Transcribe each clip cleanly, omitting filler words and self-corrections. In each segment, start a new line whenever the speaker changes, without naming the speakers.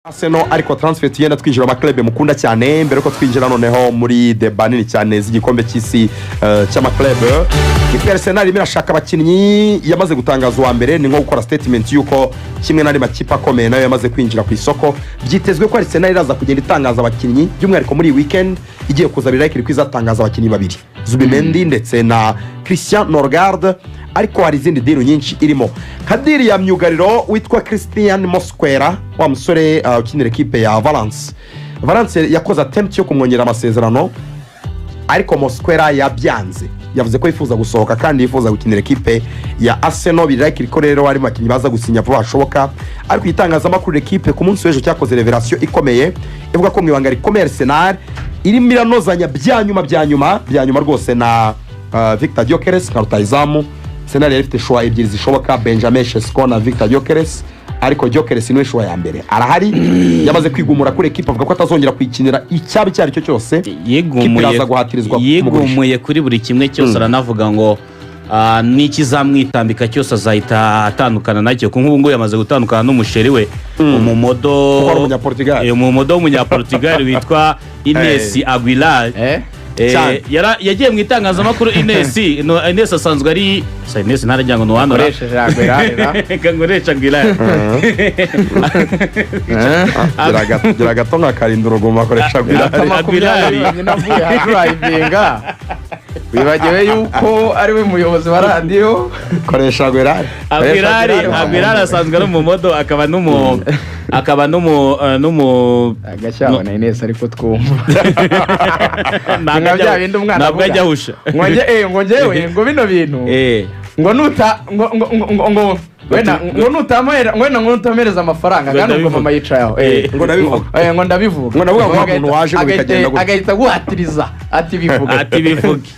Arsenal, ariko transfer tugenda twinjira mu maklebe mukunda cyane. Mbere yuko twinjira noneho muri débat nini cyane z'igikombe cy'isi cy'amaklebe, ikipe ya Arsenal irimo irashaka abakinnyi. Yamaze gutangaza uwa mbere, ni nko gukora statement y'uko kimwe n'andi makipe akomeye nayo yamaze kwinjira ku isoko. Byitezwe ko Arsenal iraza kugenda itangaza abakinnyi, by'umwihariko muri iyi weekend igiye kuza. Birayikiri ko izatangaza abakinnyi babiri, Zubimendi ndetse na Christian Norgard, ariko hari izindi deal nyinshi irimo, nka deal ya myugariro witwa Christian Mosquera, wa musore ukinira ekipe ya Valence. Valence yakoze attempt yo kumwongerera amasezerano, ariko Mosquera yabyanze. Yavuze ko yifuza gusohoka kandi yifuza gukinira ekipe ya Arsenal. Birayikiri ko rero ari mu bakinnyi baza gusinya vuba hashoboka. Ariko itangazamakuru L'Equipe ku munsi w'ejo cyakoze révélation ikomeye, ivuga ko mu ibanga rikomeye Arsenal irimo iranozanya bya nyuma, bya nyuma, bya nyuma rwose na Victor Gyökeres nka rutahizamu. Arsenal yari ifite choix ebyiri zishoboka, Benjamin Sesko na Victor Gyökeres, ariko Gyökeres niwe choix ya mbere. Arahari, yamaze kwigumura kuri ekipe, avuga ko atazongera kuyikinira icyaba icyo ari cyo cyose. Kipe iraza guhatirizwa kumugurisha.
Yigumuye kuri buri kimwe cyose. Aranavuga ngo n'ikizamwitambika cyose azahita atandukana nacyo, kuko nk'ubu ngubu yamaze gutandukana n'umusheri we, umumodo.
Kuko ari umunyaportugal.
Umumodo w'umunyaportugal witwa Ines Aguilar.
Eh?
Cyane.
Yagiye mu itangazamakuru Ines, no, Ines asanzwe ari sa Ines ntaragira ngo nuwanura.
Ukoresheje Aguilar.
Reka nkoresha Aguilar.
Gira gato nka karinda uruguma, akoresha Aguilar.
20 wenyine avuye ahadurayivinga, wibagiwe yuko ari we muyobozi wa radiyo.
Koresha Aguilar.
Aguilar.
Aguilar.
Aguilar asanzwe ari umumodo, akaba n'umu
Agashyabo na Ines, ariko twumva
Ntabwo
nka bya bindi umwana
ntabwo
avuga.
ajya ahusha.
Ngo njye ngo njyewe ngo bino bintu ngo nuta ngo ngo ngo ngo ngo wenda ngo nutamuhera, wenda ngo nutamuhereza amafaranga
Ngo
kandi ubwo
ndabivuga.
Mama yicaye aho.
Ngo ndabivuga.
Ngo ndabivuga.
Ngo ndavuga ngo wa muntu waje ngo bikagenda gutya.
Agahita aguhatiriza ati bivuga.
Ati bivuge,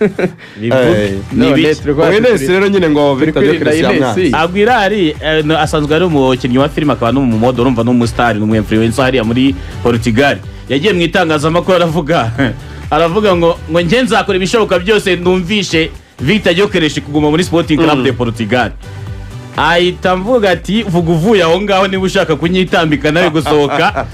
bivuge. Ni
None
ibiki?
turi kuba
Ubu Ines rero nyine ngo
turi
Victor
kwirinda
Gyökeres
Ines.
yamwanze.
Aguilar no, asanzwe ari umukinnyi wa filime, akaba n'umumodo, urumva n'umusitari, ni umu influencer hariya muri Portugal. Yagiye mu itangazamakuru aravuga ngo njye nzakora ibishoboka byose numvishe Victor Gyökeres kuguma muri Sporting Club de Portugal. Ahita mvuga ati: "Vuga uvuye aho ngaho niba ushaka kunyitambika nawe gusohoka."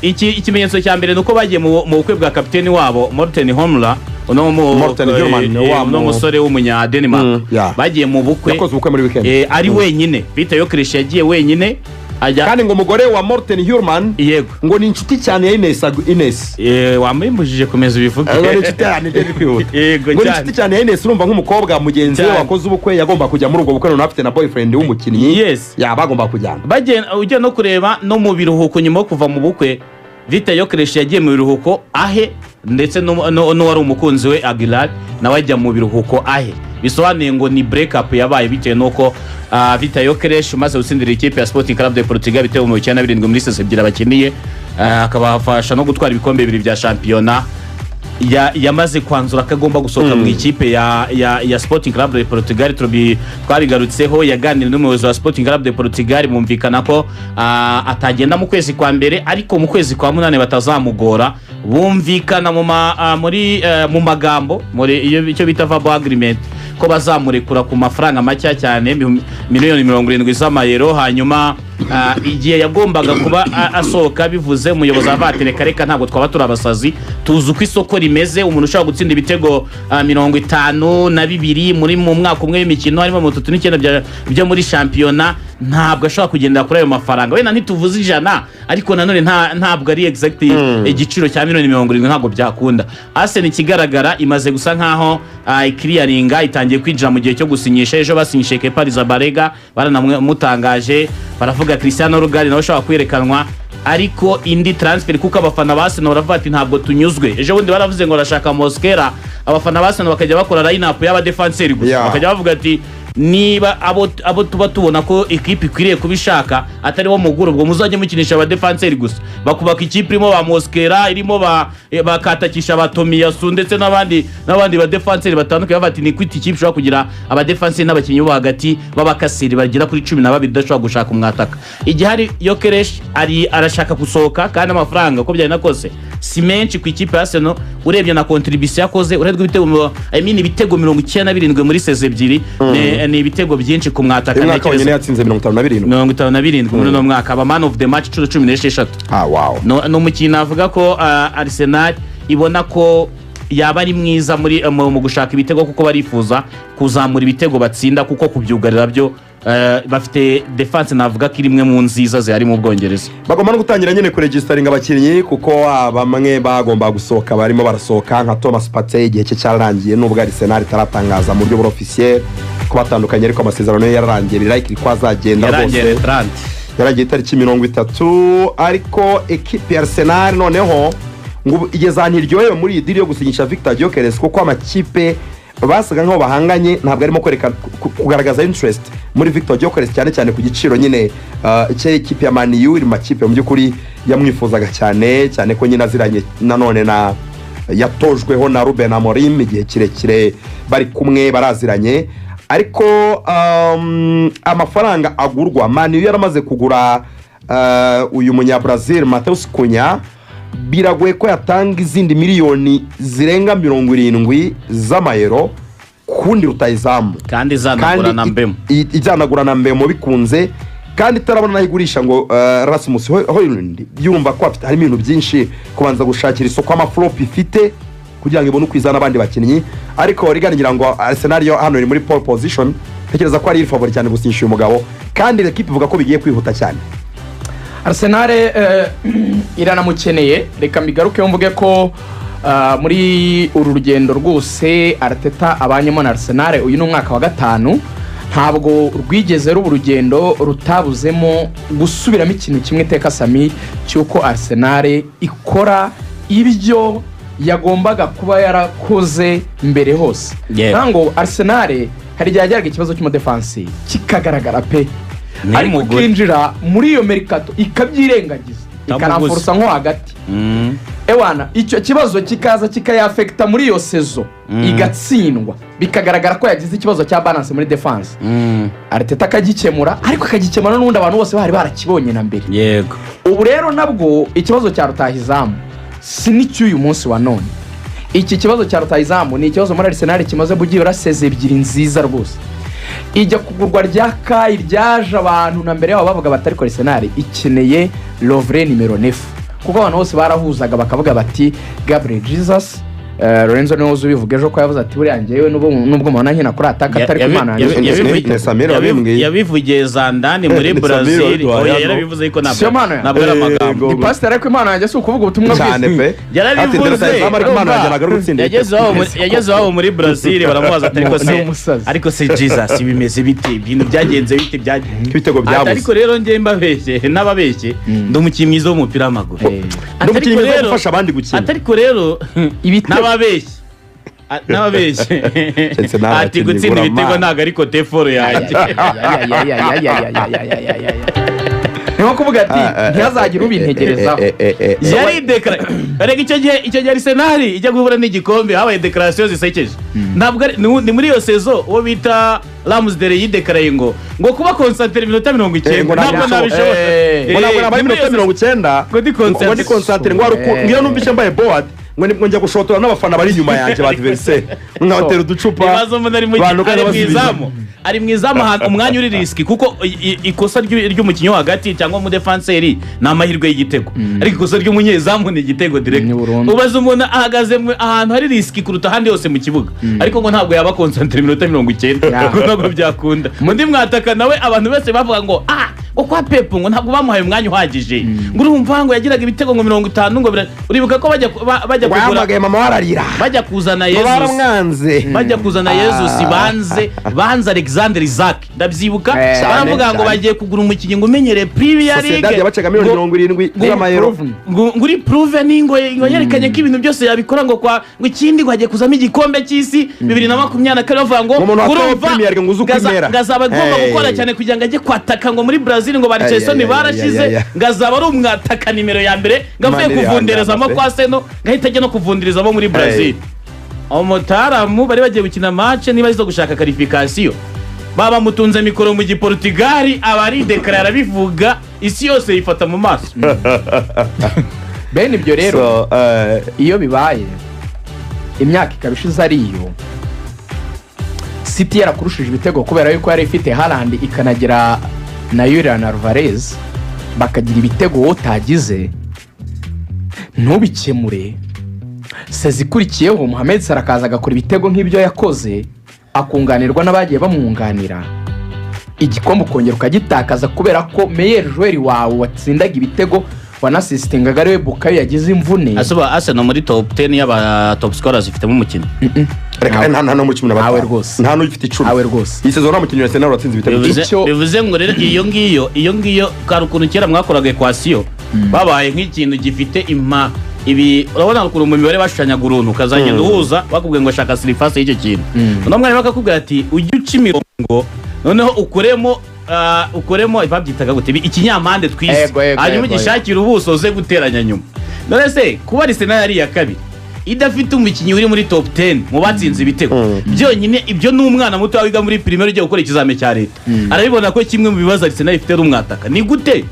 Iki ikimenyetso cya mbere ni uko bagiye mu bukwe bwa kapiteni wabo Morten Hjulmand, uno
Morten Hjulmand, wa
uno musore w'umunya Denmark. Bagiye mu bukwe.
Yakoze ubukwe muri weekend.
Ari wenyine. Victor Gyökeres yagiye wenyine ajya.
Kandi ngo umugore wa Morten Hjulmand ngo ni inshuti cyane ya Ines Ines.
Wamwimbujije komeza ubivuge.
Ngo ni inshuti cyane, ibyo biri kwihuta.
Yego.
Ngo ni
Cyane.
inshuti cyane ya Ines. Urumva nk'umukobwa mugenzi we
Cyane.
wakoze ubukwe yagomba kujya muri ubwo bukwe, noneho afite na boyfriend w'umukinnyi. Yaba agomba kujyana.
Bagenda, ujya no kureba no mu biruhuko nyuma yo kuva mu bukwe, Victor Gyökeres yagiye mu biruhuko ahe, ndetse n'uwari umukunzi we Aguilar nawe ajya mu biruhuko ahe. Bisobanuye ngo ni break up yabaye bitewe n'uko Victor Gyökeres umaze gutsindira ikipe ya Sporting Club de Portugal ibitego 97 muri saison ebyiri abakiniye, akabafasha no gutwara ibikombe bibiri bya shampiyona, yamaze kwanzura ko agomba gusohoka mu ikipe ya Sporting Club de Portugal. Twabigarutseho, yaganiriye n'umuyobozi wa Sporting Club de Portugal, bumvikana ko atagenda mu kwezi kwa mbere, ariko mu kwezi kwa munani batazamugora. Bumvikana mu ma, ah, muri mu magambo, muri iyo icyo bita verbal agreement, ko bazamurekura ku mafaranga make cyane, miliyoni 70 z'amayero. Hanyuma igihe yagombaga kuba asohoka, bivuze umuyobozi ava ati: "Reka reka, ntabwo twaba turi abasazi, tuzi uko isoko rimeze. Umuntu ushobora gutsinda ibitego 52 muri mu mwaka umwe w'imikino, harimo 39 byo muri shampiyona, ntabwo ashobora kugendera kuri ayo mafaranga. Wenda ntituvuze 100, ariko nanone ntabwo ari exact igiciro cya miliyoni 70, ntabwo byakunda." Arsenal ikigaragara imaze gusa nkaho ikiriyaringa, itangiye kwinjira mu gihe cyo gusinyisha. Ejo basinyishije Kepa Arrizabalaga, baranamutangaje, baravuga Christian Norgaard nawe ushobora kwerekanwa. Ariko indi transfer, kuko abafana ba Arsenal baravuga ati: "Ntabwo tunyuzwe." Ejo bundi baravuze ngo barashaka Mosquera, abafana ba Arsenal bakajya bakora line up y'abadefanseri gusa. Bakajya bavuga ati: "Niba abo tuba tubona ko ikipe ikwiriye kuba ishaka atari bo mugura, ubwo muzajye mukinisha abadefanseri gusa." Bakubaka ikipe irimo ba Mosquera, irimo ba bakatakisha ba Tomiyasu ndetse n'abandi badefanseri batandukanye. Bavuga ati: "Ni kwita ikipe ishobora kugira abadefanseri n'abakinnyi bo hagati b'abakaseri bagera kuri 12, idashobora gushaka umwataka?" Igihari, Gyökeres ari arashaka gusohoka, kandi amafaranga uko byari nakose Si menshi ku ikipe ya Arsenal. Urebye na contribution yakoze, urebye ibitego, I mean, ibitego 97 muri saison 2 ni ibitego byinshi ku mwataka.
Uyu mwaka wenyine
Ntekereza
yatsinze 57.
57 muri uno mwaka, aba man of the match inshuro 16.
Ah, wow.
Ni umukinnyi navuga ko Arsenal ibona ko yaba ari mwiza muri mu gushaka ibitego, kuko barifuza kuzamura ibitego batsinda, kuko kubyugarira byo bafite defense navuga ko iri imwe mu nziza zihari mu Bwongereza.
Bagomba no gutangira nyine kuregisteringa abakinnyi, kuko bamwe bagomba gusohoka barimo barasohoka, nka Thomas Partey igihe cye cyararangiye, nubwo Arsenal itaratangaza mu buryo buri officiel ko batandukanye, ariko amasezerano ye yararangiye, biri likely ko azagenda.
Yarangiye
rwose.
30.
Yaragiye itariki 30. Ariko ekipi ya Arsenal noneho ngo ubu igeze ahantu iryohewe muri iyi deal yo gusinyisha Victor Gyökeres, kuko amakipe basaga nk'aho bahanganye ntabwo arimo kwereka kugaragaza interest muri Victor Gyökeres, cyane cyane ku giciro nyine cy'ekipi ya Man U iri mu makipe mu by'ukuri yamwifuzaga cyane cyane, ko nyine aziranye nanone na yatojweho na Ruben Amorim igihe kirekire, bari kumwe, baraziranye. Ariko amafaranga agurwa, Man U yaramaze kugura uyu munyabrazil Matheus Cunha, biragoye ko yatanga izindi miliyoni zirenga 70 z'amayero kundi rutayizamu.
Kandi izanagura na Mbeumo.
Izanagura na Mbeumo bikunze, kandi itarabona naho igurisha ngo Rasmus Højlund. Yumva ko harimo ibintu byinshi, kubanza gushakira isoko amaflop ifite kugira ngo ibone uko izana abandi bakinnyi. Ariko rigana ngira ngo Arsenal yo hano iri muri pole position, ntekereza ko ari favori cyane gusinyisha uyu mugabo, kandi ekipe ivuga ko bigiye kwihuta cyane.
Arsenal iranamukeneye. Reka mbigarukeho mvuge ko muri uru rugendo rwose Arteta abanyemo na Arsenal, uyu ni umwaka wa gatanu, ntabwo rwigeze ruba urugendo rutabuzemo gusubiramo ikintu kimwe iteka, Sami, cy'uko Arsenal ikora ibyo yagombaga kuba yarakoze mbere hose. Ntabwo Arsenal hari igihe yageraga ikibazo cy'umudefansi kikagaragara pe, ariko
Ntimugure.
ikinjira muri iyo mercato ikabyirengagiza,
Itamuguze.
ikaramfurusa nko hagati. Ewana, icyo kibazo kikaza kikayafekita muri iyo saison, igatsindwa, bikagaragara ko yagize ikibazo cya balance muri defense. Arteta akagikemura, ariko akagikemura n'ubundi abantu bose bari barakibonye na mbere. Ubu rero nabwo ikibazo cya rutahizamu si n'icy'uyu munsi wa none. Iki kibazo cya rutahizamu ni ikibazo muri Arsenal kimaze byibura saison 2 nziza rwose. Ijya kugurwa rya Kai ryaje, abantu na mbere yabo bavuga bati ariko Arsenal ikeneye le vrai numéro 9, kuko abantu bose barahuzaga bakavuga bati Gabriel Jesus, Lorenzo niwe uzi ubivuga ejo ko yavuze ati buriya njyewe nubwo mubona nkina kuri attaque atari ku Mana yanjye.
Ni Samir wabimbwiye.
Yabivugiye zandani muri
Ni Samir
Brazil.
wabiduhaye
Oya,
hano.
yarabivuze ariko
Siyo mpano ya-
ntabwo ari amagambo.
Ni pasiteri, ariko Imana yanjye si ukuvuga ubutumwa
Cyane
bwiza.
pe.
Yarabivuze.
Ati, rutahizamu, ariko Imana yanjye ntabwo ari gutsinda.
Yageze iwabo muri Brazil baramubaza ati ariko
Ni
se
umusazi.
ariko se Jesus, bimeze bite, ibintu byagenze bite, byagenze
Ibitego
Ati,
byabuze.
ariko rero njye mbabeshye n'ababeshye, ndi umukinnyi mwiza w'umupira w'amaguru.
Ndi umukinnyi mwiza wo gufasha abandi gukina.
Ati ariko rero
Ibitego.
n'ababeshye
Keretse nawe
ati
abakinnyi
gutsinda
gura
ibitego
amazi.
ntabwo ari côté fort yanjye.
Ni nko kuvuga ati ntihazagire ubintegerezaho.
Yari dekara erega icyo gihe Arsenal ijya guhura n'igikombe, habaye déclaration zisekeje. Ntabwo ari ni muri iyo saison uwo bita Ramsdale yidekaraye ngo kuba concentré iminota mirongo
Eh, ngo
icyenda ntabwo
ntabwo
nabishobora.
Ngo ntabwo nabaye
Ni muri
iminota
iyo
90
Ngo ndi concentré.
ngo ndi concentré, ngo hari uku ngiyo numvise mbaye bored, ngo njya gushotora n'abafana bari inyuma yanjye ba adversaire, nkabatera uducupa.
Ibibazo umuntu ari mu
Bantu
ari mu
basubiza.
izamu, ari mu izamu ahantu umwanya uri risky, kuko ikosa ry'umukinnyi wo hagati cyangwa umudefanseri ni amahirwe y'igitego, ariko ikosa ry'umunyezamu ni igitego direct.
Ni burundu.
Ubaza umuntu ahagaze ahantu hari risky kuruta ahandi hose mu kibuga, ariko ngo ntabwo yaba concentré iminota 90, ngo ntabwo byakunda. Undi mwataka nawe abantu bose bavuga ngo ah, ngo kwa Pep ngo ntabwo bamuhaye umwanya uhagije, ngo urumva ngo yagiraga ibitego ngo 50, ngo uribuka ko bajya
Ngo
kugura
yahamagaye mama wararira.
Bajya kuzana
Ngo
Yezus,
baramwanze.
bajya kuzana Yezus, banze Alexander Isak, ndabyibuka. Baravuga ngo
Cyane.
bagiye kugura umukinnyi ngo umenyereye Premier
Sociedad
League,
yabacaga miliyoni 70 z'amayero.
Proven.
ngo uri proven, ngo yerekanye ko ibintu byose yabikora, ngo kwa ngo ikindi ngo hagiye kuzamo igikombe cy'isi 2024, bavuga ngo
Ngo umuntu watowe
urumva
Premier League ngo uzi uko imera.
ngo azaba agomba
Hey.
gukora cyane kugira ngo ajye kwataka ngo muri Brazil, ngo ba Richarlison
Ay, ay, ay,
barashize,
ay, ay, ay.
ngo azaba ari umwataka nimero ya mbere, ngo avuye
Imana iri
kuvunderezamo
hangana pe.
kwa Seno, ngo ahita ajya no kuvunderezamo muri Brazil. Umutaramu bari bagiye gukina match niba ari izo gushaka qualification, baba bamutunze mikoro mu giportugali, aba ari dekarara arabivuga, isi yose yifata mu maso.
Bene ibyo rero,
So,
iyo bibaye, imyaka ikaba ishize ari iyo City yarakurushije ibitego kubera yuko yari ifite Haaland, ikanagira na Julian Alvarez, bakagira ibitego wowe utagize, ntubikemure. Saison ikurikiyeho Mohamed Salah akaza agakora ibitego nk'ibyo yakoze, akunganirwa n'abagiye bamwunganira, igikombe ukongera ukagitakaza kubera ko meilleur joueur wawe watsindaga ibitego, wanasisitingaga, ariwe Bukayo, yagize imvune.
Asuba Arsenal muri top 10 y'aba top scorers ifitemo umukinnyi?
Reka, nta no muri 15.
Ntawe rwose.
Nta n'ufite 10.
Ntawe rwose.
Iyi saison nta mukinnyi wa Arsenal watsinze ibitego.
Bivuze ngo rero iyo ngiyo kari ukuntu kera mwakoraga équation, babaye nk'ikintu gifite impa ibi. Urabona ukuntu mu mibare bashushanyaga uruntu, ukazagenda uhuza, bakubwiye ngo shaka surface y'icyo kintu. Noneho mwarimu akakubwira ati: "Ujye uca imirongo, noneho ukoremo babyitaga gute, ikinyampande twise,
Ego, ego,
hanyuma
ego,
ugishakire ubuso uze guteranya nyuma." None se kuba Arsenal ari iya kabiri idafite umukinnyi uri muri top 10 mu batsinze ibitego byonyine, ibyo ni umwana muto wiga muri primaire ugiye gukora ikizame cya leta arabibona ko kimwe mu bibazo Arsenal ifite ari umwataka. Ni gute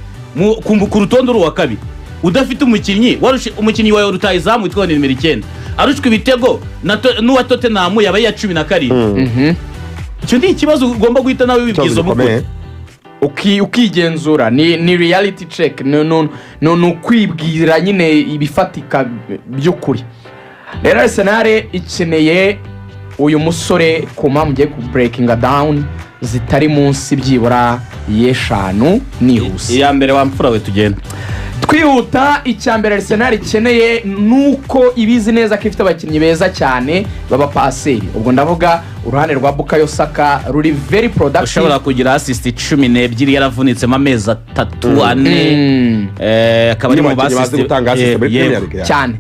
ku rutonde uri uwa kabiri udafite umukinnyi warushe umukinnyi wawe rutahizamu witwa nimero 9 arushwa ibitego n'uwa Tottenham yabaye iya 17? Icyo ni ikibazo ugomba guhita nawe
Ikibazo
wibwiza
gikomeye.
umukuru.
Ukigenzura, ni reality check, ni ukwibwira nyine ibifatika by'ukuri. Rero Arsenal ikeneye uyu musore ku mpamvu ugiye ku breakinga down zitari munsi byibura y'eshanu nihuse.
Iya mbere, wa mfura we, tugenda.
Twihuta. Icya mbere Arsenal ikeneye ni uko ibizi neza ko ifite abakinnyi beza cyane b'abapaseri. Ubwo ndavuga uruhande rwa Bukayo Saka ruri very productive.
Ushobora kugira assist 12 yaravunitsemo amezi 3, 4, akaba ari
Ni
mu
mu bakinnyi bazi
ba assist
gutanga assist muri Premier League, ya.
Cyane.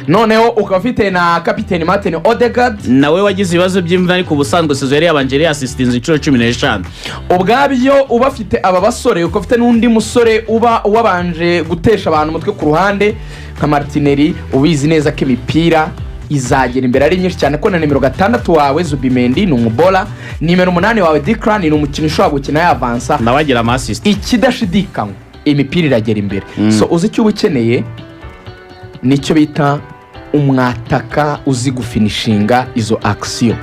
Noneho ukaba ufite na kapiteni Martin Odegaard.
Nawe wagize ibibazo by'imvune, ariko ubusanzwe saison yari yabanje yari yasisitinze inshuro 15.
Ubwabyo uba afite aba basore, ukaba ufite n'undi musore uba wabanje gutesha abantu umutwe ku ruhande nka Martinelli, ubizi neza ko imipira izagera imbere ari myinshi cyane, ko na nimero 6 wawe Zubimendi ni umubola, nimero 8 wawe Declan ni umukinnyi ushobora gukina yavansa.
Nawe agira ama assist.
Ikidashidikanywa, imipira iragera imbere. So uzi icyo uba ukeneye nicyo bita umwataka uzi gufinishinga izo action,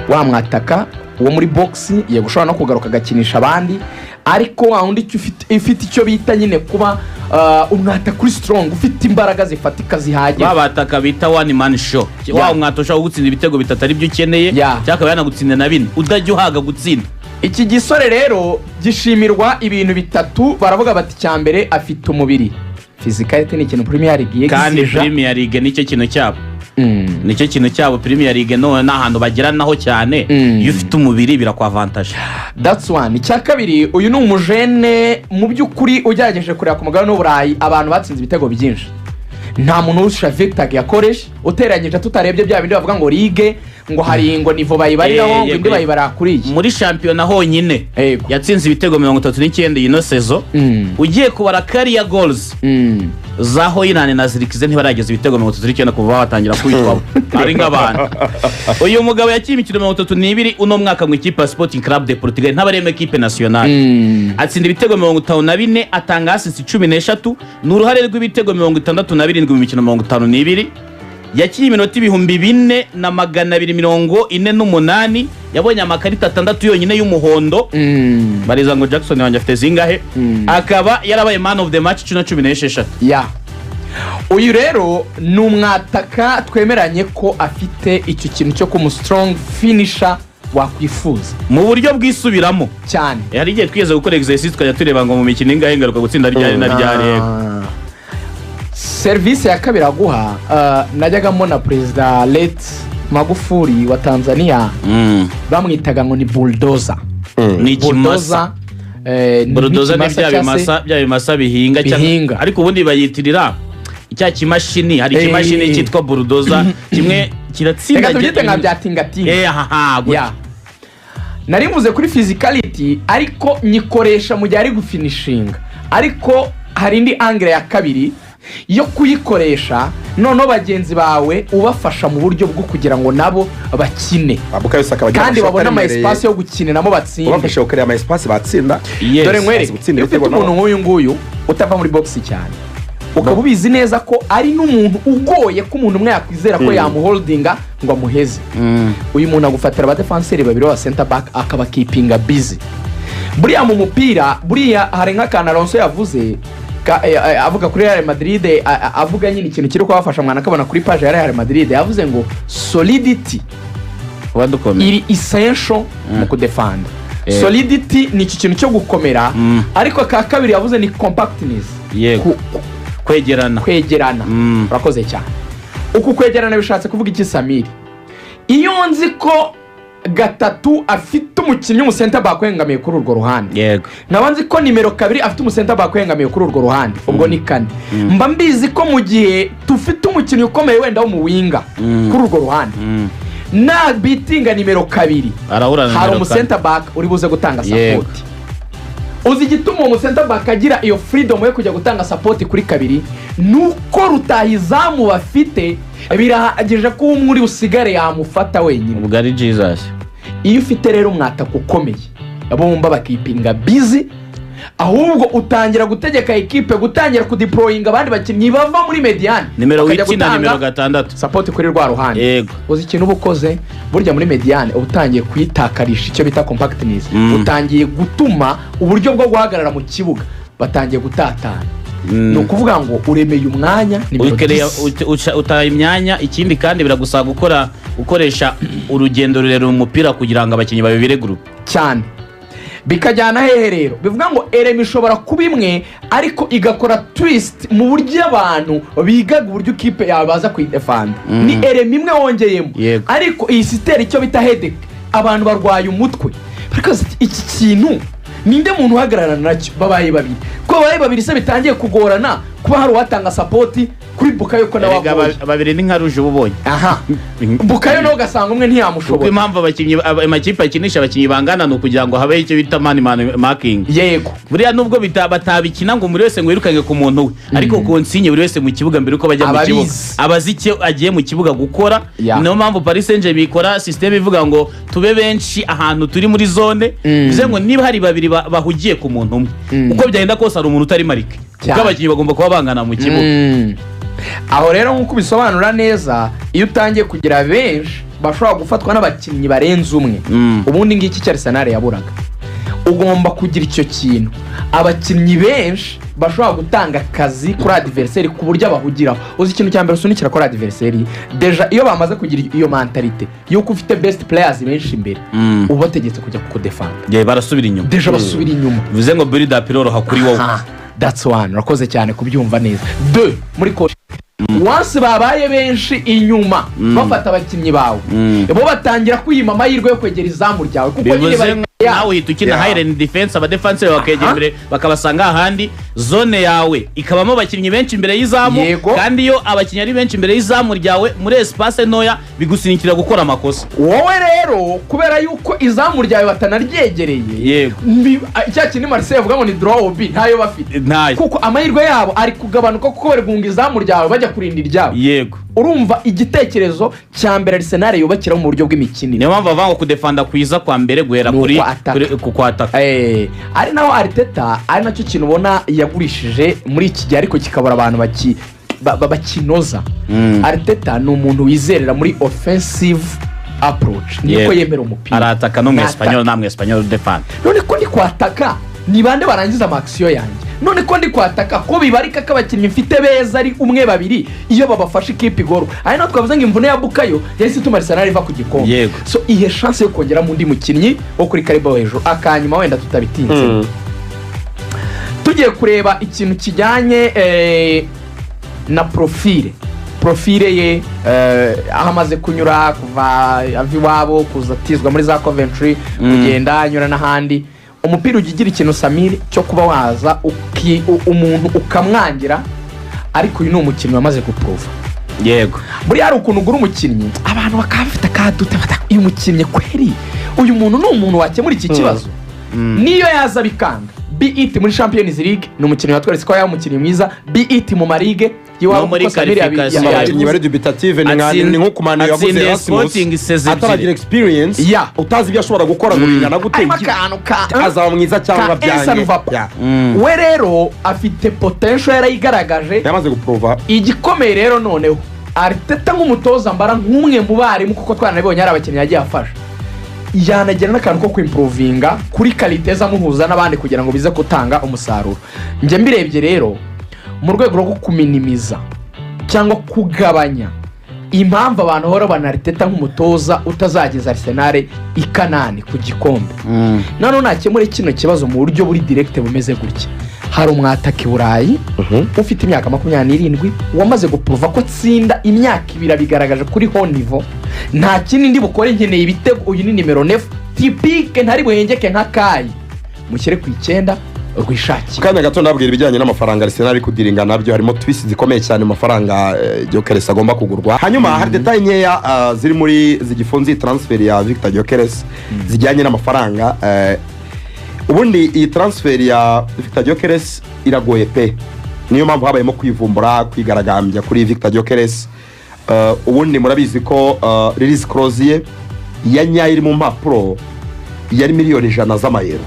wa mwataka wo muri box, yego ushobora no kugaruka agakinisha abandi, ariko wa wundi icyo ufite icyo bita nyine kuba umwataka uri strong, ufite imbaraga zifatika zihagije.
Ba bataka bita one man show, wa mwata ushobora gutsinda ibitego bitatu ari byo ukeneye, cyangwa akaba yanagutsinda na bine, udajya uhaga gutsinda.
Iki gisore rero gishimirwa ibintu bitatu. Baravuga bati icya mbere afite umubiri, physicality ni ikintu Premier League
Kandi
yexija.
Premier League nicyo kintu cyabo, nicyo kintu cyabo. Premier League none ni ahantu bageranaho cyane. Iyo ufite umubiri birakwavantaje.
That's one. Icya kabiri, uyu ni umujene mu by'ukuri ugerageje kureba ku mugabane w'Uburayi abantu batsinze ibitego byinshi, nta muntu urusha Victor Gyokeres, uteranyije tutarebye bya bindi bavuga ngo ligue, ngo hari ngo niveau bayibariraho, ngo indi bayibarira kuri iyi.
Muri shampiyona honyine yatsinze ibitego 39 iyi saison. Ugiye kubara career goals za Højlund na Zirkzee, ntibarageza ibitego 39 kuva batangira kwitwamo ari nk'abantu. Uyu mugabo yakinnye imikino 32 uno mwaka mu ikipe ya Sporting Club de Portugal, ntabaremo équipe nationale, atsinda ibitego 54, atanga assist 13, ni uruhare rw'ibitego 67 mu mikino 52. Yakinnye iminota 4248, yabonye amakarita atandatu yonyine y'umuhondo. Bariza ngo Jackson wanjye afite zingahe? Akaba yarabaye man of the match 16.
Ya, uyu rero ni umwataka twemeranye ko afite icyo kintu cyo kuba strong finisher wakwifuza.
Mu buryo bwisubiramo.
Cyane.
Hari igihe twigeze gukora exercice, tukajya tureba ngo mu mikino ingahe ngaruka gutsinda ryari na ryari, yego.
Ah. Serivisi ya kabiri aguha, najyaga mbona perezida late Magufuli wa Tanzania, bamwitaga ngo ni bulldozer.
Ni ikimasa.
Bulldozer, ni
Bulldozer ni
nk'ikimasa
bya
cyangwa se
bimasa, bya bimasa bihinga
Bihinga.
Ariko ubundi bayitirira cya kimashini, hari ikimashini cyitwa bulldozer, kimwe kiratsinda.
Reka tubyite nka bya tingatinga.
Haha, gutya.
Ya, nari mvuze kuri physicality, ariko nyikoresha mu gihe ari gufinishinga, ariko hari indi angle ya kabiri yo kuyikoresha, noneho bagenzi bawe ubafasha mu buryo bwo kugira ngo nabo bakine
Bukayo Saka bagira
kandi
amashoti
babone ama
aremereye.
espace yo gukiniramo batsinde.
Ubafasha gukareba ama espace batsinda.
Yes.
Dore nkwereke,
Bazi gutsinda
iyo ufite
ibitego
umuntu
nabo.
nk'uyu nguyu utava muri box cyane. Ukaba ubizi neza ko ari n'umuntu ugoye ko umuntu umwe yakwizera ko yamuholdinga ngo amuheze. Uyu muntu agufatira abadefanseri babiri b'aba center back, akabakeepinga busy. Buriya mu mupira, buriya hari nk'akantu Alonso yavuze avuga kuri Real Madrid, avuga nyine ikintu kiri kubafasha. Mwana akabona kuri page ya Real Madrid, yavuze ngo solidity
Kuba dukomeye
iri essential mu kudefanda. Solidity ni iki kintu cyo gukomera, ariko aka kabiri yavuze ni compactness.
Kwegerana.
Kwegerana. Urakoze cyane. Uku kwegerana bishatse kuvuga iki, Samiri? Iyo nzi ko gatatu afite umukinnyi w'umu center back wengamiye kuri urwo ruhande, nkaba nzi ko nimero 2 afite umu center back wengamiye kuri urwo ruhande, ubwo ni kane. Mba mbizi ko mu gihe dufite umukinnyi ukomeye wenda w'umu winger kuri urwo ruhande, na beatinga nimero 2,
arahura na
hari
nimero 4.
umu center back uri buze gutanga support. Uzi igituma uwo mu center back agira iyo freedom yo kujya gutanga support kuri kabiri? Ni uko rutahizamu bafite birahagije ko umwe uri busigare yamufata wenyine.
Ubwo ari Jesus.
Iyo ufite rero umwataka ukomeye, bomba bakeepinga busy, ahubwo utangira gutegeka ekipe gutangira kudeployinga abandi bakinnyi bava muri médiane,
Nimero
bakajya
wikina
gutanga
nimero 6.
support kuri rwa ruhande. Uzi ikintu uba ukoze? Burya muri médiane uba utangiye kuyitakarisha icyo bita compactness. Utangiye gutuma uburyo bwo guhagarara mu kibuga batangiye gutatana. Ni ukuvuga ngo uremeye umwanya nimero 10.
Utaye imyanya. Ikindi kandi biragusaba gukoresha urugendo rurerure mu mupira kugira ngo abakinnyi babibire groupe.
Cyane. Bikajyana hehe rero? Bivuga ngo element ishobora kuba imwe, ariko igakora twist mu buryo abantu bigaga uburyo ikipe yawe baza kuyidefanda. Ni element imwe wongeyemo, ariko iyi système, icyo bita headache, abantu barwaye umutwe bari ati, iki kintu ninde muntu uhagararana nacyo? Babaye babiri, ko babaye babiri se bitangiye kugorana kuba hari uwatanga support kuri Bukayo, ko nawe
Erega
agoye.
Babiri ni nka rouge uba ubonye.
Aha Bukayo nawe ugasanga umwe
Kuko
ntiyamushobora.
impamvu abakinnyi amakipe akinisha abakinnyi bangana ni ukugira ngo habeho icyo bita man man marking. Buriya nubwo batabikina ngo buri wese ngo yirukange ku muntu we, ariko consigne buri wese mu kibuga mbere uko bajya mu
Ababizi.
kibuga abazi icyo agiye mu kibuga gukora. Niyo mpamvu Paris Saint-Germain ikora système ivuga ngo tube benshi ahantu turi muri zone, bivuze ngo niba hari babiri bahugiye ku muntu umwe, uko byagenda kose hari umuntu utari marqué, kuko abakinnyi bagomba kuba bangana mu kibuga.
Aho rero nk'uko ubisobanura neza, iyo utangiye kugira benshi bashobora gufatwa n'abakinnyi barenze umwe, ubundi ngiki cyo Arsenal yaburaga, ugomba kugira icyo kintu, abakinnyi benshi bashobora gutanga akazi kuri adversaire ku buryo abahugiraho. Uzi ikintu cya mbere usunikira kuri adversaire? Déjà iyo bamaze kugira iyo mentalité y'uko ufite best players benshi imbere, uba ubategetse kujya kukudefanda.
Yeah, barasubira inyuma.
Déjà basubira inyuma.
Bivuze ngo build up iroroha kuri wowe.
Aha, that's one. Urakoze cyane kubyumva neza. De muri coach, once babaye benshi inyuma bafata abakinnyi bawe, bo batangira kwiyima amahirwe yo kwegera izamu ryawe, kuko nyine
Bivuze
bari
ngo nawe uhita ukina high line defense, abadefanseri bakegera imbere bakabasanga ahandi, zone yawe ikabamo abakinnyi benshi imbere y'izamu. Kandi iyo abakinnyi ari benshi imbere y'izamu ryawe muri espace ntoya, bigusunikira gukora amakosa.
Wowe rero kubera yuko izamu ryawe batanaryegereye, cya kintu Marseille avuga ngo ni draw bi ntayo bafite.
Ntayo.
Kuko amahirwe yabo ari kugabanuka, kuko bari guhunga izamu ryawe bajya kurinda iryabo. Urumva igitekerezo cya mbere Arsenal yubakiraho mu buryo bw'imikinire.
Niyo mpamvu bavuga ngo kudefanda kwiza kwa mbere guhera
Ni
kuri
ukwataka.
ku kwataka.
Ari naho Arteta, ari nacyo kintu ubona yagurishije muri iki gihe, ariko kikabura abantu bakinoza. Arteta ni umuntu wizerera muri offensive approach, niko yemera umupira.
Arataka no mu
Nataka.
Espanyol, nta mu Espanyol defanda.
None ko ndi kwataka, ni bande barangiza ama action yanjye? None ko ndi kwataka, ko bibarika ko abakinnyi mfite beza ari umwe, babiri, iyo babafashe ikipe igoro? Ari naho twavuze ngo imvune ya Bukayo yahise ituma Arsenal iva ku gikombe. So ihe chance yo kongeramo undi mukinnyi wo kuri calibre hejuru. Akanyuma wenda tutabitinze, tugiye kureba ikintu kijyanye na profile ye, aho amaze kunyura kuva ava iwabo kuza atizwa muri za Coventry, kugenda anyura n'ahandi. Umupira ujya ugira ikintu, Samiri, cyo kuba waza umuntu ukamwangira, ariko uyu ni umukinnyi wamaze guprova. Buriya hari ukuntu ugura umukinnyi, abantu bakaba bafite akadute bata, uyu mukinnyi kweri, uyu muntu ni umuntu wakemura iki kibazo? Niyo yaza bikanga, Be it muri Champions League, ni umukinnyi watweretse ko yaba umukinnyi mwiza, be it mu marigue iwabo,
No muri
kuko Samir
qualification.
Abakinnyi bari dubitative ni nka ni nko kumana yaguze
Atsindiye
Erasmus
Sporting saison ebyiri.
ataragira experience, utazzi ibyo ashobora gukora ngo bingana gute,
Harimo akantu ka
azaba mwiza cyangwa
ka Ensan
byange.
Vapa. We rero afite potential, yarayigaragaje.
Yamaze guprova.
Igikomeye rero noneho, Arteta nk'umutoza mbara nk'umwe mu barimu, kuko twaranabibonye hari abakinnyi yagiye afasha, yanagira n'akantu ko kwimprovinga kuri qualité ze, amuhuza n'abandi kugira ngo bize gutanga umusaruro. Njye mbirebye rero, mu rwego rwo kuminimiza cyangwa kugabanya impamvu abantu bahora babona Arteta nk'umutoza utazageza Arsenal i Kanani ku gikombe, noneho nakemure kino kibazo mu buryo buri direct bumeze gutya: hari umwataka i Burayi ufite imyaka 27 wamaze guprova ko atsinda, imyaka 2 abigaragaje kuri haut niveau. Nta kindi ndi bukore, nkeneye ibitego. Uyu ni nimero 9 typique, ntari buhengeke nka Kai, mushyire ku 9 rwishakire.
Kanya gato ndabwira ibijyanye n'amafaranga Arsenal iri kudealinga nabyo. Harimo twist zikomeye cyane mu mafaranga Gyökeres agomba kugurwa. Hanyuma hari détails nkeya ziri muri zigifunze iyi transfer ya Victor Gyökeres zijyanye n'amafaranga. Ubundi iyi transfer ya Victor Gyökeres iragoye pe, niyo mpamvu habayemo kwivumbura, kwigaragambya kuri Victor Gyökeres. Ubundi murabizi ko release clause ye ya nyayo iri mu mpapuro yari miliyoni 100 z'amayero.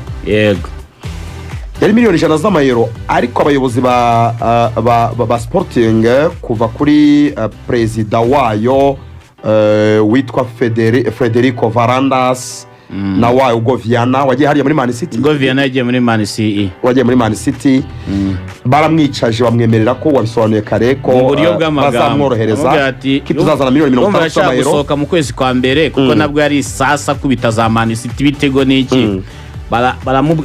Yari miliyoni 100 z'amayero, ariko abayobozi ba Sporting, kuva kuri perezida wayo witwa Frederico Varandas na wa Hugo Viana wagiye hariya muri Man City.
Ubwo Viana yagiye muri Man City.
Wagiye muri Man City, baramwicaje bamwemerera ko, wabisobanuye kare, ko
Mu buryo bw'amagambo
bazamworohereza,
Amubwira ati,
ko tuzazana miliyoni mirongo
urumva
itandatu
arashaka
z'amayero.
gusohoka mu kwezi kwa mbere, kuko nabwo yari sasa kubita za Man City ibitego n'iki.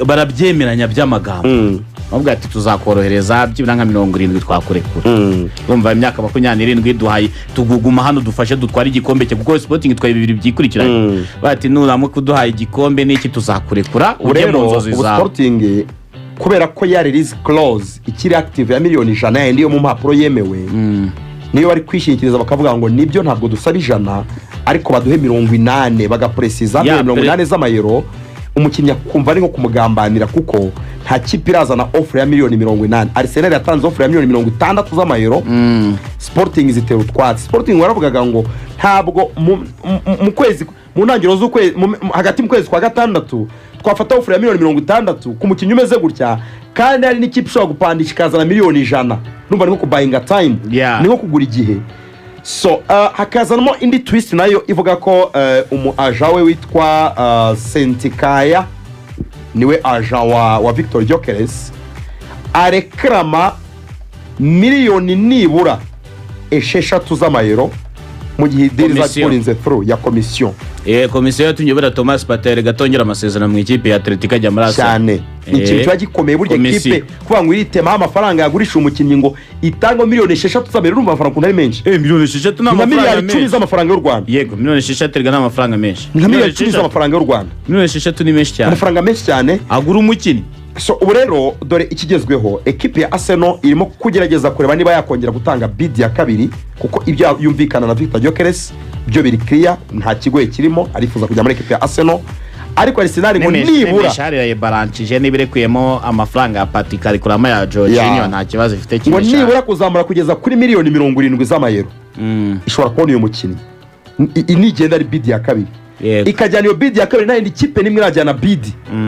Barabyemeranya by'amagambo, bamubwira ati tuzakorohereza byibura nka 70 twakurekura. Urumva imyaka 27, duhaye tuguguma hano dufashe dutware igikombe cye, kuko Sporting itwaye bibiri byikurikiranye. Bati nuramuka uduhaye igikombe n'iki tuzakurekura
Ubu
ujye mu
rero
nzozi
ubu
zawe.
Sporting, kubera ko ya release clause ikiri active ya miliyoni 100 yindi yo mu mpapuro yemewe, niyo bari kwishingikiriza bakavuga ngo nibyo, ntabwo dusaba 100, ariko baduhe 80, bagapresiza miliyoni mirongo inani z'amayero. Umukinnyi akumva ari nko kumugambanira, kuko nta kipe irazana offre ya miliyoni 80. Arsenal yatanze offre ya miliyoni 60 z'amayero, Sporting zitera utwatsi. Sporting waravugaga ngo ntabwo mu kwezi, mu ntangiriro z'ukwezi, hagati mu kwezi kwa gatandatu twafata offre ya miliyoni 60 ku mukinnyi umeze gutya, kandi hari n'ikipe ishobora gupandisha ikazana miliyoni 100. Numva ni nko kubuyinga time, ni nko kugura igihe. So hakazanamo indi twist nayo ivuga ko umu agent we witwa Cetinkaya, niwe agent wa Victor Gyökeres, arekarama miliyoni nibura 6 z'amayero mu gihe deal
Komisiyo.
zapurinze through ya komisiyo.
Komisiyo yatumye buriya Thomas Partey gatongera amasezerano mu ikipe ya Atletico ajya muri Arsenal.
Cyane, ni ikintu kiba gikomeye burya.
Komisiyo.
Kipe kuvuga ngo iritemaho amafaranga yagurisha umukinnyi ngo itangwe miliyoni 6 z'amayero, urumva amafaranga ukuntu ari menshi.
Miliyoni 6 ni
Ni nka
amafaranga
miliyari 10
menshi.
z'amafaranga y'u Rwanda.
Yego, miliyoni 6 erega ni amafaranga menshi.
Ni nka miliyari 10 z'amafaranga y'u Rwanda.
Miliyoni 6 ni menshi cyane.
Amafaranga menshi cyane.
Agura umukinnyi.
So ubu rero dore ikigezweho: ekipe ya Arsenal irimo kugerageza kureba niba yakongera gutanga bid ya kabiri, kuko ibyo yumvikana na Victor Gyökeres byo biri clear, nta kigoye kirimo, arifuza kujya muri ekipe ya Arsenal. Ariko Arsenal ngo nibura
N'imishahara yayibaranshije, niba irekuyemo amafaranga ya Partey ikarikuramo ya Jorginho, nta kibazo ifite
ngo
cy'imishahara.
nibura kuzamura kugeza kuri miliyoni 70 z'amayero ishobora kubona uyu mukinnyi. Nigenda ari bid ya kabiri, ikajyana iyo bid ya kabiri, nta yindi kipe n'imwe irajyana bid,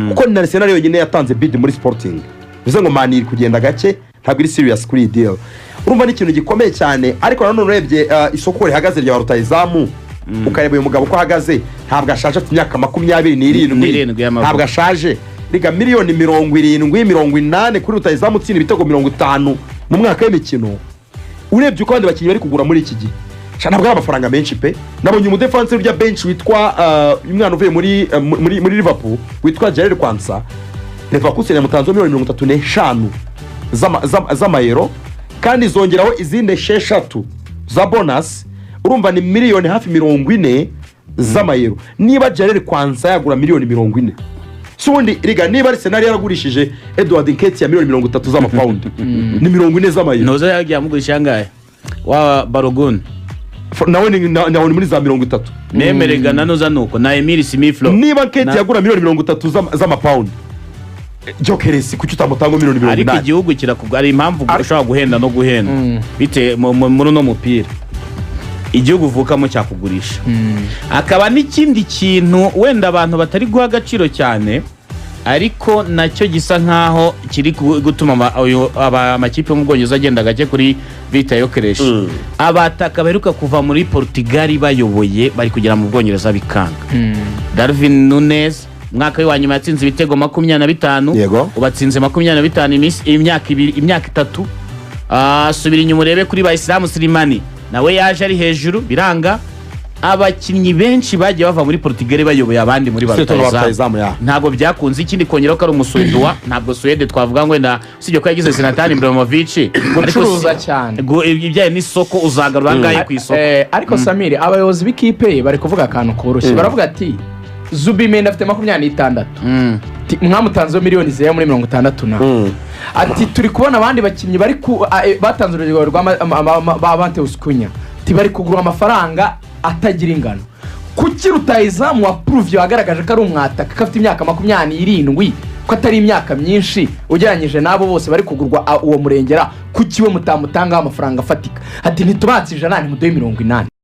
kuko ni na Arsenal yonyine yatanze bid muri Sporting. Bivuze ngo Man iri kugenda gake, ntabwo iri serious kuri iyi deal. Urumva ni ikintu gikomeye cyane. Ariko nanone urebye isoko rihagaze rya rutayizamu, ukareba uyu mugabo uko ahagaze, ntabwo ashaje, afite imyaka 27.
N'irindwi y'amavuko.
Ntabwo ashaje riga. Miliyoni 70, 80 kuri rutayizamu utsinda ibitego 50 mu mwaka w'imikino, urebye uko abandi bakinnyi bari kugura muri iki gihe, sha ntabwo ari amafaranga menshi pe. Nabonye umudefansi urya benshi witwa umwana uvuye muri Liverpool witwa Jarell Quansah, Leverkusen yamutanzeho miliyoni 35 z'amayero, kandi zongeraho izindi 6 za bonus. Urumva ni miliyoni hafi 40 z'amayero. Niba Jarell Quansah yagura miliyoni 40, si ubundi riga niba Arsenal yaragurishije Edward Nketiah miliyoni 30 z'amapawundi, ni 40 z'amayero.
Ntuza yagiye amugurisha angahe wa Balogun?
Nawe nawe ni muri za 30.
Nemerega na nuza nuko na Emile Smith Rowe.
Niba Nketiah yagura miliyoni 30 z'amapawundi. Gyökeres kuki utamutanga miliyoni mirongo
Ariko
inani
igihugu kirakubwa, hari impamvu ushobora guhenda no guhenda bite muri uno mupira. Igihugu uvukamo cyakugurisha. Akaba n'ikindi kintu wenda abantu batari guha agaciro cyane, ariko nacyo gisa nkaho kiri gutuma amakipe yo mu Bwongereza agenda gake kuri Viktor Gyökeres: abataka baheruka kuva muri Portugal bayoboye bari kugera mu Bwongereza bikanga. Darwin Nunez, umwaka we wa nyuma yatsinze ibitego 25. Ubatsinze 25 imyaka 2, imyaka 3. Subira inyuma urebe kuri ba Islam Slimani, nawe yaje ari hejuru biranga. Abakinnyi benshi bagiye bava muri Portugal bayoboye abandi muri ba
Surtout ba
rutahizamu.
Rutahizamu, ya.
Ntabwo byakunze. Ikindi kongeraho ko ari Umusuweduwa, ntabwo Suwede twavuga ngo wenda, usibye ko yagize Zlatan Ibrahimovic, ariko
Gucuruza cyane.
Ibijyanye n'isoko, uzagarura angahe ku isoko?
Ariko Samiri, abayobozi b'ikipe ye bari kuvuga akantu koroshye. Baravuga ati: "Zubimendi afite 26." Ati: "Mwamutanzeho miliyoni zigera muri 60 na." Ati: "Turi kubona abandi bakinnyi bari ku batanze urugero rwa ba Matheus Cunha." Ati: "Bari kugura amafaranga atagira ingano. Kuki rutahizamu wa puruvye wagaragaje ko ari umwataka, ko afite imyaka 27, ko atari imyaka myinshi ugereranyije n'abo bose bari kugurwa uwo murengera, kuki we mutamutangaho amafaranga afatika?" Ati: "Ntitubatse 100, ntimuduhe 80."